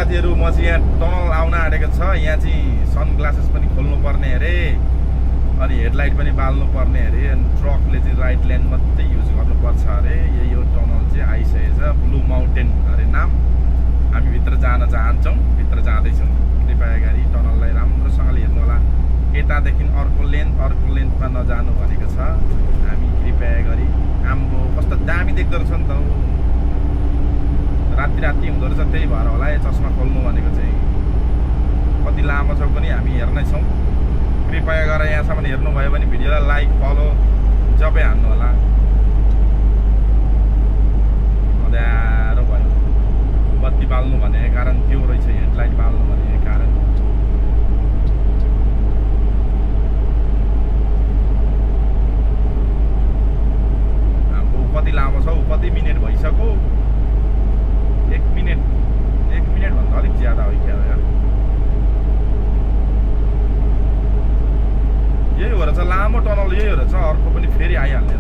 साथीहरू म चाहिँ यहाँ टनल आउन आँटेको छ। यहाँ चाहिँ सनग्लासेस पनि खोल्नु पर्ने अरे, अनि हेडलाइट पनि बाल्नु पर्ने अरे, अनि ट्रकले चाहिँ राइट लेन मात्रै युज गर्नुपर्छ अरे। यो टनल चाहिँ आइसकेको छ, ब्लू माउन्टेन अरे नाम। हामी भित्र जान चाहन्छौँ, भित्र जाँदैछौँ। कृपया गरी टनललाई राम्रोसँगले हेर्नु होला। यतादेखि अर्को लेन्थमा नजानु भनेको छ। हामी कृपया गरी आम्बो कस्तो दामी देख्दो रहेछ नि त। राति हुँदो रहेछ, त्यही भएर होला यो चस्मा खोल्नु भनेको चाहिँ। कति लामो छ पनि हामी हेर्नै छौँ। कृपया गरेर यहाँसम्म हेर्नुभयो भने भिडियोलाई लाइक फलो जबै हान्नु होला। अँध्यारो भयो, बत्ती बाल्नु भनेको कारण त्यो रहेछ, हेडलाइट बाल्नु भनेको कारण। कति लामो छ, कति मिनट भइसक्यो? 1 मिनटभन्दा अलिक ज्यादा हो क्या यार। यही हो रहेछ लामो टनल, यही हो रहेछ। अर्को पनि फेरि आइहाल्ने